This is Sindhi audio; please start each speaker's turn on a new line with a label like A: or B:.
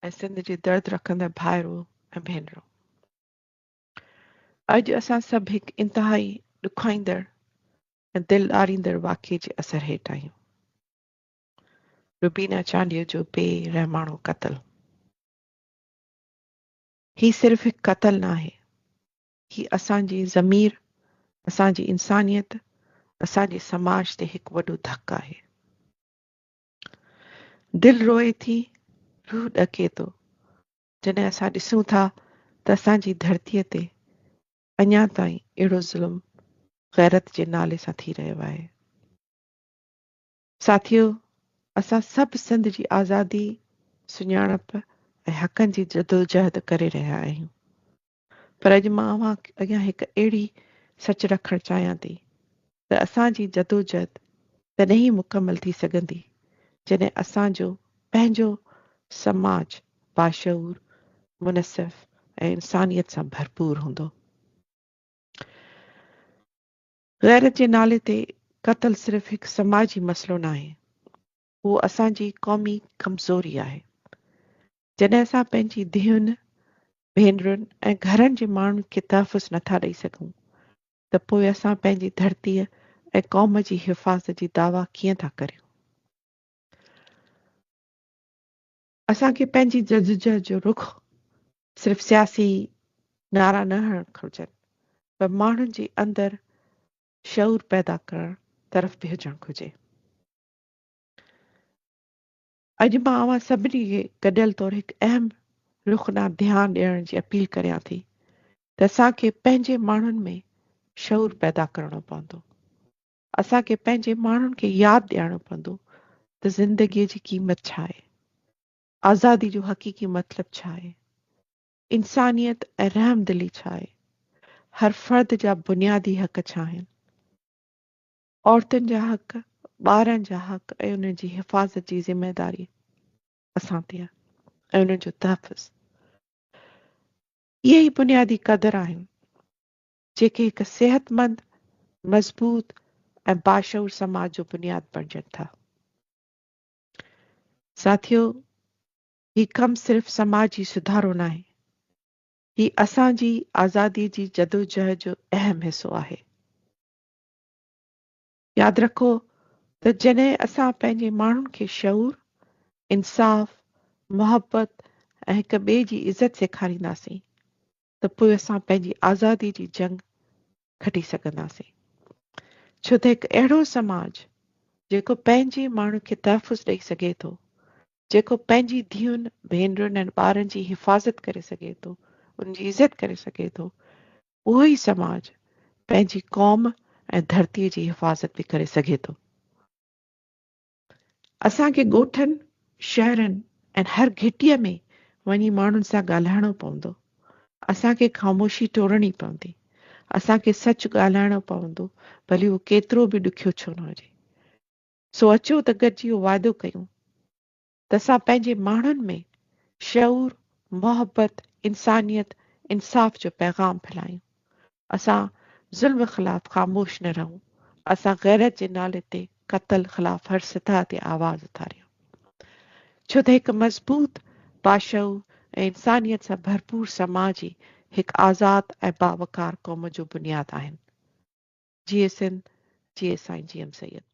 A: ۽ سنڌ جي درد رکندڙ ڀائرو ۽ ڀينرو! اڄ اسان سڀ هڪ انتهائي ڏکوئيندڙ ۽ دل ڏاريندڙ واقعي جي اثر هيٺ آهيون. روبينا چانڊيو جو بي رحماڻو قتل. هي صرف هڪ قتل ناهي، هي اسان جي ضمير، اسان جي انسانيت، اسان جي سماج تي هڪ وڏو ڌڪ آهي. دل روئي ٿي، روح ڏڪي ٿو، جڏهن اسان ڏسون ٿا ته اسان جي ڌرتيء تي اڃا تائين اهڙو ظلم غيرت جي نالي سان ٿي رهيو آهي. ساٿيو! اسان سڀ سنڌ جي آزادي، سڃاڻپ ۽ حقن جي جدوجهد ڪري رهيا آهيون. پر اڄ مان اوهان اڳيان هڪ اهڙي سچ رکڻ چاهيان ٿي ته اسان جي جدوجهد تڏهن ئي مڪمل ٿي سگهندي جڏهن اسان جو پنهنجو سماج باشعور، منصف ۽ انسانيت سان ڀرپور هوندو. غيرت جي نالي تي قتل صرف هڪ سماجي مسئلو ناهي، اهو اسان جي قومي ڪمزوري آهي. جڏهن اسان پنهنجي ڌيئن، ڀينرن ۽ گهرن جي ماڻهن کي تحفظ نٿا ڏئي سگهون ته پوء اسان پنهنجي ڌرتيء ۽ قوم جي حفاظت جي دعويٰ ڪيئن ٿا ڪريون؟ اسان کي پنهنجي جدوجهد جو رخ صرف سياسي نعرا نه هڻڻ گهرجن پر ماڻهن جي اندر شعور پيدا ڪرڻ طرف به هجڻ گهرجي. اڄ مان اوهان سڀني کي گڏيل طور هڪ اهم رخ ڏانهن ڌيان ڏيڻ جي اپيل ڪريان ٿي ته اسان کي پنهنجي ماڻهن ۾ شعور پيدا ڪرڻو پوندو. اسان کي پنهنجي ماڻهن کي ياد ڏيارڻو پوندو ته زندگيء جي قيمت ڇا آهي؟ آزادي جو حقيقي مطلب ڇا آهي؟ انسانيت ۽ رحمدلي ڇا آهي؟ هر فرد جا بنيادي حق ڇا آهن؟ عورتن جا حق، ٻارن جا حق ۽ انهن جي حفاظت جي ذميواري اسان تي آهي ۽ انهن جو تحفظ. اهي ئي بنيادي قدر آهن جيڪي هڪ صحتمند، مضبوط ۽ باشعور سماج جو بنياد بڻجن ٿا. ساٿيو! هي ڪم صرف سماجي سڌارو ناهي، هي اسان جي آزادي جي جدوجهد جو اهم حصو آهي. ياد رکو ته جڏهن اسان پنهنجي ماڻهن کي شعور، انصاف، محبت ۽ هڪ ٻئي جي عزت سيکارينداسين ته پوء اسان پنهنجي آزادي جي جنگ کٽي سگهنداسين. ڇو ته هڪ اهڙو سماج جيڪو پنهنجي ماڻهن کي تحفظ ڏئي سگهي ٿو، جيڪو پنهنجي ڌيئن، ڀينرن ۽ ٻارن جي حفاظت ڪري سگهي ٿو، انهن جي عزت ڪري سگهي ٿو، اهو ئي سماج پنهنجي قوم ۽ ڌرتيء جي حفاظت به ڪري سگهي ٿو. اسان کي ڳوٺن، شهرن ۽ هر گهٽيء ۾ وڃي ماڻهن سان ڳالهائڻو پوندو. اسان کي خاموشي ٽوڙڻي پوندي. اسان کي سچ ڳالهائڻو پوندو، ڀلي اهو ڪيترو به ڏکيو ڇو نه هجي. سو اچو ته گڏجي اهو وعدو ڪيون ته اسان پنهنجي ماڻهن ۾ شعور، محبت، انسانيت، انصاف جو پيغام ڦھلايون. اسان ظلم خلاف خاموش نه رهون. اسان غيرت جي نالي تي قتل خلاف هر سطح تي آواز اٿاريون. ڇو ته هڪ مضبوط، باشعور ۽ انسانيت سان ڀرپور سماج ئي هڪ آزاد ۽ باوقار قوم جو بنياد آهن. جيئي سنڌ، جيئي سائين جي ايم سيد.